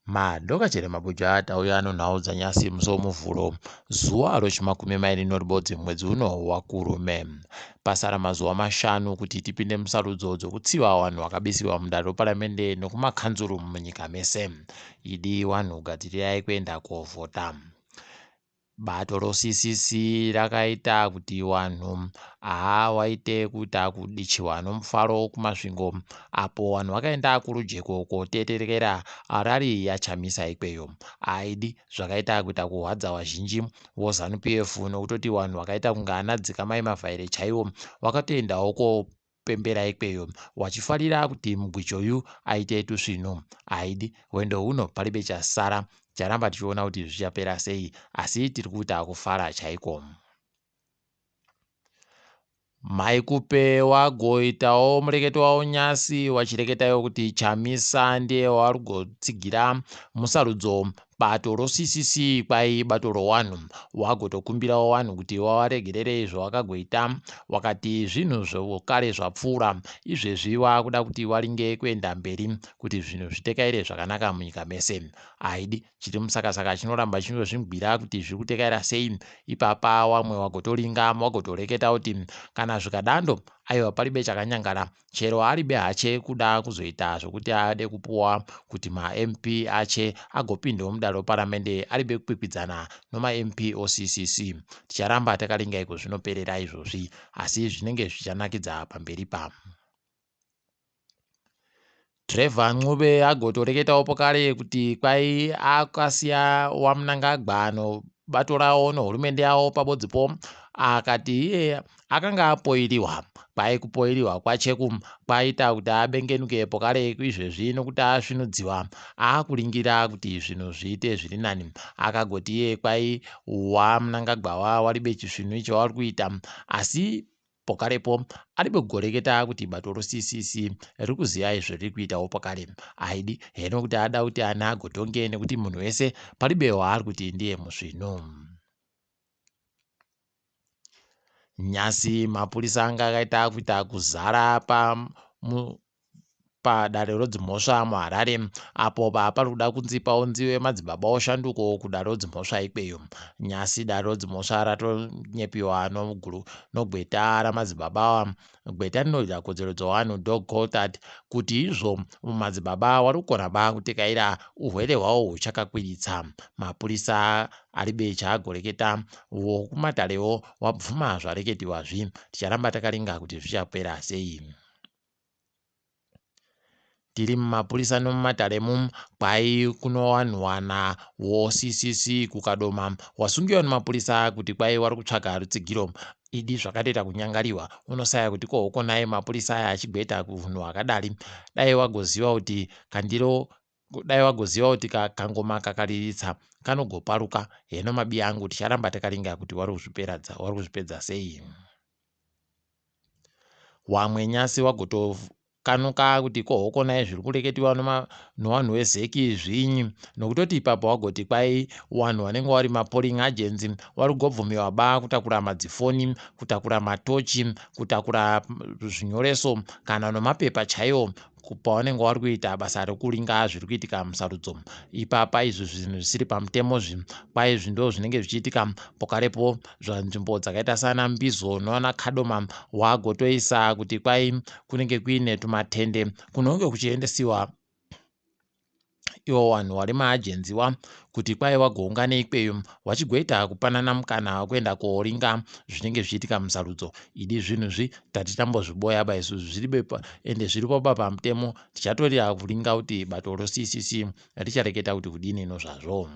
Madokachera mabuja tauya nonhau dzanyasi musi woMuvhuro zuva rochimakumi mairi noribodzi mwedzi uno waKurume. Pasara mazuva mashanu kuti tipinde musarudzo dzokutsiva vanhu vakabisiwa mudare reparamende nokumakanzuru munyika mese. Idi vanhu gadzirirai kuenda kovhota. Bato roCCC rakaita kuti vanhu haa waite kuita kudichiwa nomufaro kuMasvingo apo vanhu vakaenda kuRujeko koteterekera rari yaChamisa ikweyo. Aidi zvakaita kuita kuhwadza vazhinji voZanu PF nokutoti vanhu vakaita kunge ana Dzikamai Mavhaire chaiwo vakatoendawo pembera ikweyo wachifarira kuti mugwicho uyu aite tusvinu. Haidi hwendo huno paribe chasara ticharamba tichiona kuti zvichapera sei asi tiri kuita kufara chaiko. Mai Kupe wagoitawo mureketo wavo nyasi wachireketawo kuti Chamisa ndiye wavari kugotsigira musarudzo Bato roCCC kwai bato rowanhu wagotokumbirawo wanhu kuti wawaregerere zvawakagoita wakati zvinhu zvokare zvapfuura izvezvi wakuda kuti waringe kuenda mberi kuti zvinhu zvitekaire zvakanaka munyika mese. Haidi chiri musakasaka chinoramba chingozvingwira kuti zviri kutekaira sei ipapa wamwe wagotoringa wagotoreketa kuti kana zvikadando aiwa paribe chakanyangara Chero aribe hache kuda kuzoita zvokuti ade kupuwa kuti maMP ache agopindawo mudare reparamende aribe kukwikwidzana nomaMP oCCC. Ticharamba takaringa iko zvinoperera izvozvi asi zvinenge zvichanakidza pamberi pa. Trevor Ncube agotoreketawo pokare kuti kwai akasiya waMnangagwa nobato rawo nohurumende yawo pabodzipo akati iye akanga apoiriwa. Kwai kupoiriwa kwacheku kwaita kuti abengenuke pokare izvezvi nokuti asvinudziwa akuringira kuti zvinhu zviite zviri nani. Akagoti iye kwai waMnangagwa wa waribe chisvinu icho wari kuita asi pokarepo aribe kugoreketa kuti bato roCCC riri kuziva izvo riri kuitawo pakare. Haidi heno kuti ada kuti ana agotonge nekuti munhu wese paribe waari kuti ndiye musvinu. Nyasi mapurisa anga akaita kuita kuzara pa padare rodzimhosva muHarare apo pari kuda kunzi paunziwe madzibaba oshanduko kudare rodzimhosva ikweyo. Nyasi dare rodzimhosva ratonyepiwa nogweta ramadzibaba ava Gweta rinorwira kodzero dzevanhu, Doug Coltart, kuti izvo madzibaba wari kukoramba kutekaira uhwere hwawo huchakakwiritsa. Mapurisa aribe chaagoreketa vokumatarewo wabvuma zvareketiwazvi. Ticharamba takaringa kuti zvichapera sei. Tiri mumapurisa nomumatare mu kwai kunowanwana woCCC kuKadoma wasungiwa nemapurisa kuti kwai wari kutsvaga rutsigiro. Idi zvakatoita kunyangariwa unosaya kuti ko hoko naye mapurisa aya achigweta kuhunhu hwakadari dai wagoziva kuti kandiro dai wagoziva kuti kangoma kakariritsa kanogoparuka heno mabiya angu ticharamba takaringa kuti wari kuzvipedza sei. Wamwe nyasi wagotokanuka kuti ko hokonai zviri kureketiwa nowanhu weZEC zvinyi nokutoti ipapo wagoti kwai wanhu wanenge wari mapolling agents wari kugobvumiwa ba kutakura madzifoni kutakura matochi kutakura zvinyoreso kana nomapepa chaiwo pavanenge vari kuita basa rekuringa zviri kuitika musarudzo ipapa izvi zvinhu zvisiri pamutemo zvi kwai izvi ndo zvinenge zvichiitika pokarepo zvanzvimbo dzakaita sana mbizo noana kadoma wagotoisa kuti kwai kunenge kuine tumatende kunonge kuchiendesiwa iwo wanhu wari maajenziwa kuti kwai wagoungane ikweyo wachigoita kupanana mukana wekuenda koringa zvinenge zvichiitika musarudzo idi zvinhu zvi tati tambozviboya ba isu zviribe ende zviripo ba pamutemo tichatorira kuringa kuti bato roCCC richareketa kuti kudini nozvazvo.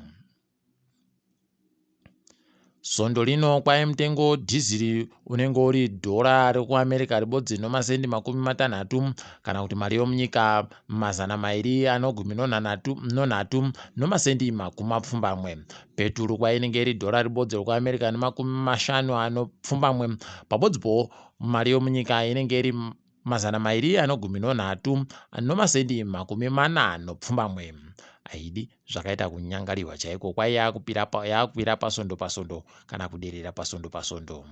Svondo rino kwai mutengo dhiziri unenge uri dhora rekuAmerica ribodzi nomasendi 60 kana kuti mari yomunyika 213 nomasendi 80. Peturu kwai inenge iri dhora ribodzi rekuAmerica nemakumi mashanu anopfumbamwe pabodzipo mari yomunyika inenge iri 213 nomasendi 48. Haidi zvakaita kunyangariwa chaiko kwai yakukwira pasondo pasondo kana kuderera pasondo pasondo.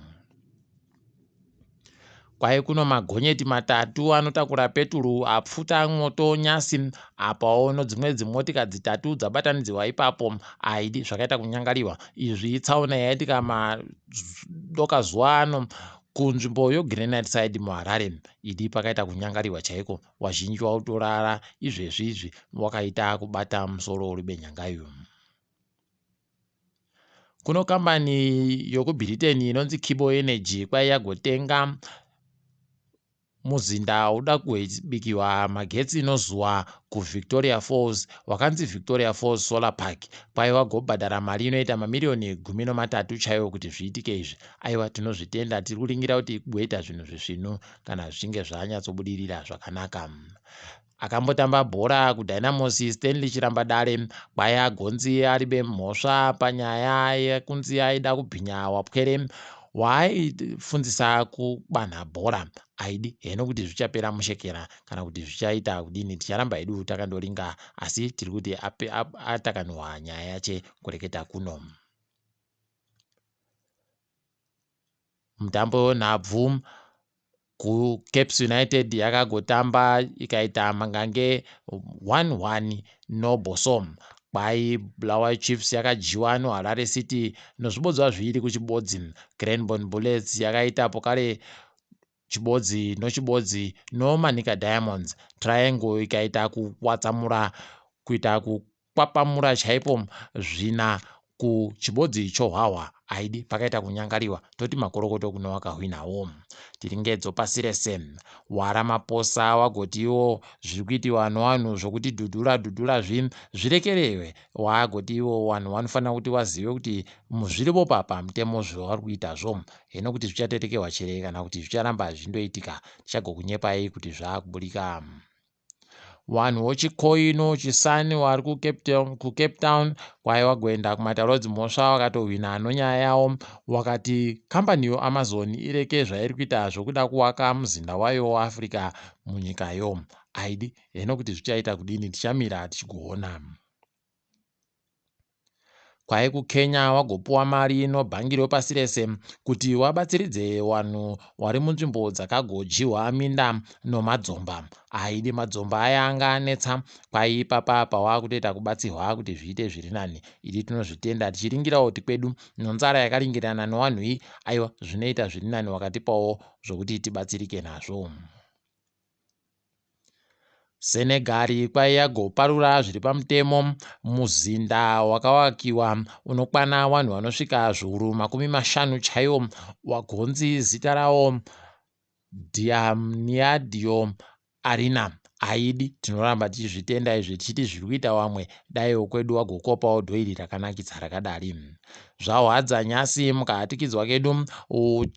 Kwai kuno magonyeti matatu anotakura peturu apfuta mwoto nyasi apawo nodzimwe dzimotika dzitatu dzabatanidziwa ipapo aidi zvakaita kunyangariwa. Izvi itsaona yaitika madoka zuva ano kunzvimbo yoGranite Side muHarare. Idi pakaita kunyangariwa chaiko wazhinji wautorara izvezvi izvi wakaita kubata musoro uri benyangayu. Kuno kambani yokuBritain inonzi Kibo Energy kwai yagotenga muzinda uda kubikiwa magetsi nozuva kuVictoria Falls wakanzi Victoria Falls Solar Park kwai wagobhadhara mari inoita mamiriyoni 13 chaiwo kuti zviitike izvi. Aiwa tinozvitenda tiri kuringira kuti kugoita zvinhu zvisvinu kana zvichinge zvanyatsobudirira zvakanaka. Akambotamba bhora kuDynamos Stanley Chirambadare kwai agonzi aribe mhosva panyaya yekunzi aida kubhinya wapwere waaifundzisa kubanha bhora. Aidi heno kuti zvichapera mushekera kana kuti zvichaita kudini ticharamba hedu takandoringa asi tiri kuti atakanuhwa nyaya yache kureketa kuno. Mutambo wenhabvu kuCaps United yakagotamba ikaita mangange 1-1 noBosom. Kwai Bulawayo Chiefs yakadyiwa noHarare City nozvibodzwa zviviri kuchibodzi. Cranborne Bullets yakaita pokare chibodzi nochibodzi noManica Diamonds. Triangle ikaita kuwatsamura kuita kukwapamura chaipo zvina kuchibodzi chohwahwa aidi pakaita kunyangariwa toti makorokoto kune wakahwinawo. Tiri ngedzo pasi rese. WaRamaphosa wagoti iwo zviri kuitiwa nowanhu zvokuti dhudhula dhudhula zvi zvirekerewe. Wagoti iwo wanhu wanofanira kuti wazive kuti zviripo pamutemo zvavari kuitazvo. Heno kuti zvichaterekewa chere kana kuti zvicharamba zvichindoitika tichagokunyepai kuti zvakuburika. Wanhu wochikoi nochisani wari kuCape Town kwai wagoenda kumatare edzimhosva wakatohwina nonyaya yawo wakati kambani yoAmazon ireke zvairi kuita zvokuda kuwaka muzinda wayo weAfrica munyikayo. Aidi heno kuti zvichaita kudini tichamira tichigoona. Kwai kuKenya wagopuwa mari nobhangi repasi rese kuti wabatsiridze wanhu wari munzvimbo dzakagodyiwa minda nomadzomba. Aidi madzomba aya anga anetsa kwai ipapa pawakutoita kubatsirwa kuti zviite zviri nani. Idi tinozvitenda tichiringirawo kuti kwedu nonzara yakaringirana nowanhu iyi aiwa zvinoita zviri nani wakatipawo zvokuti tibatsirike nazvo. Senegal kwai yagoparura zviri pamutemo muzinda wakavakiwa unokwana vanhu vanosvika zviuru 50 chaiwo wagonzi zita rawo Diamniadio Arena. Aidi tinoramba tichizvitenda izvi tichiti zviri kuita vamwe daiwo kwedu wagokopawo dhoiri rakanakisa rakadari. Zvahwadza nyasi mukahatikidzwa kedu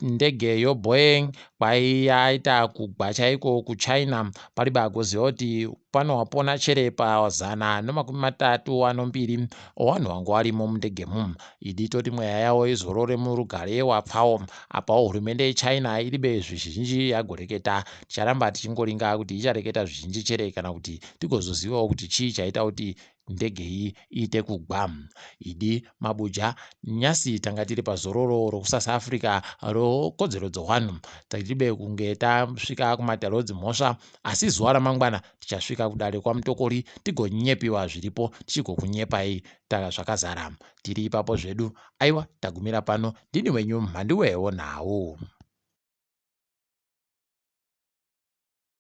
ndege yoBoeing kwai yaita kugwa chaiko kuChina pari bagoziva kuti pano wapona chere pazana nomakumi matatu anombiri owanhu wangu warimo mundegemu. Idi toti mweya yavo izorore murugare wapfawo. Apawo hurumende yeChina iribe zvizhinji yagoreketa. Ticharamba tichingoringa kuti ichareketa zvizhinji chere kana kuti tigozozivawo kuti chii chaita kuti ndege iyi iite kugwa. Idi mabuja nyasi tanga tiri pazororo rokuSouth Africa rokodzero dzowanhu. Tiribe kunge tasvika kumatare edzimhosva asi zuva ramangwana tichasvika kudare kwaMutokori tigonyepiwa zviripo tichigokunyepai zvakazara. Tiri ipapo zvedu aiwa tagumira pano ndini wenyu mhanduwewo nhau.